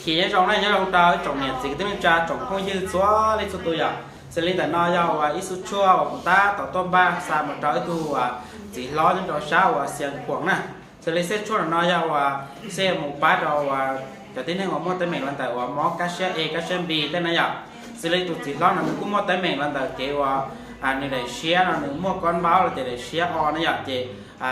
Chim nyob zoo na, nyob zoo rau ib tsoom niam txiv kwv tij neej tsa tsoom phooj ywg txhua leej txhua tus yom. Xws li ntawm no yog uas ib xub tshuaj uas kuv tab tom tuaj npaj xa mus rau ib tug uas txiv hlob nyob rau sab uas Xias Khuam na. Xws li xub tshuaj no yog uas xub mus pab rau uas cov tib neeg uas muaj teeb meem los ntawm uas mob kab siab A kab siab B tej na yom. Xws li tus txiv hlob no nws kuj muaj teeb meem los ntawm kev uas nws daim siab no nws muaj kob npaub los tias daim siab o na yom, ces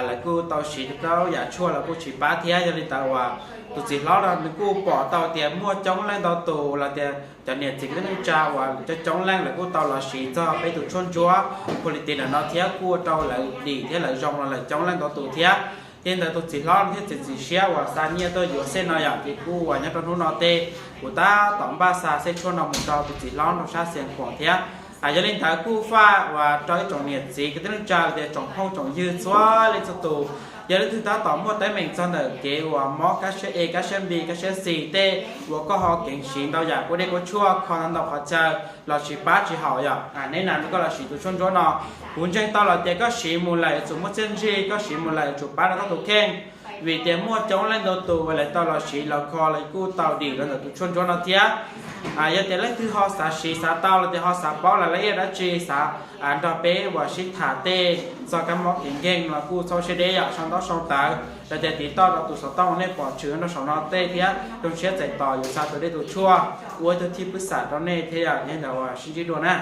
lawv kuj tau siv rau yam tshuaj los kuj tsis pab thiab. Yog li ntawd uas tus txiv hlob no nws kuj pom tau tias muaj coob leej ntau tus los tias cov niam txiv kwv tij neej tsa uas coob coob leej lawv kuj tau los siv txog peb tus tshuaj ntsuab Quality ntawm no thiab kuj ua rau lawv dim thiab lawv zoo los lawm coob leej ntau tus thiab. Yog li ntawd tus txiv hlob no thiaj txiav txim siab uas xa nyiaj tuaj yuav xwb no yom, ces kuj uas nyob rau hnub no tej kuv tab tom npaj xa xub tshuaj no mus rau tus txiv hlob rau sab Xias Khuam thiab. Yog li ntawd kuj faj uas rau ib tsoom niam txiv kwv tij neej tsa los tias tsoom phooj tsoom ywg txhua leej txhua tus, yog leej twg tab tom muaj teeb meem txog ntawm kev uas mob kab siab A kab siab B kab siab C tej uas koj ho keev siv ntau yam kua dej kua tshuaj kho ntau ntau qhov chaw los tsis pab tsis haum yom, neb na koj los siv tus tshuaj ntsuab no. Kuv ntseeg tau los tias koj siv mus lawm yuav tsum muaj txiaj ntsig, koj siv mus lawm yuav tsum pab rau koj tus kheej. Vim tias muaj coob leej ntau tus uas lawv tau los siv los kho los kuj tau dim los ntawm tus tshuaj ntsuab no thiab. Yog tias leej twg ho xav siv xav tau los tias ho xav paub rau la ib yam dab tsi, xav nrog peb uas sib tham tej txog kab mob kev nkeeg los kuj txhob siab deb yom, sau ntaub sau ntawv los tias tiv toj rau tus xov tooj uas nej pom tshwm rau saum no tej thiab. Zoo siab txais tos yuav xa tus dej tus tshuaj ua ib tug thij pwb xam rau nej thiab yom. Yog li ntawd uas sib ntsib dua na.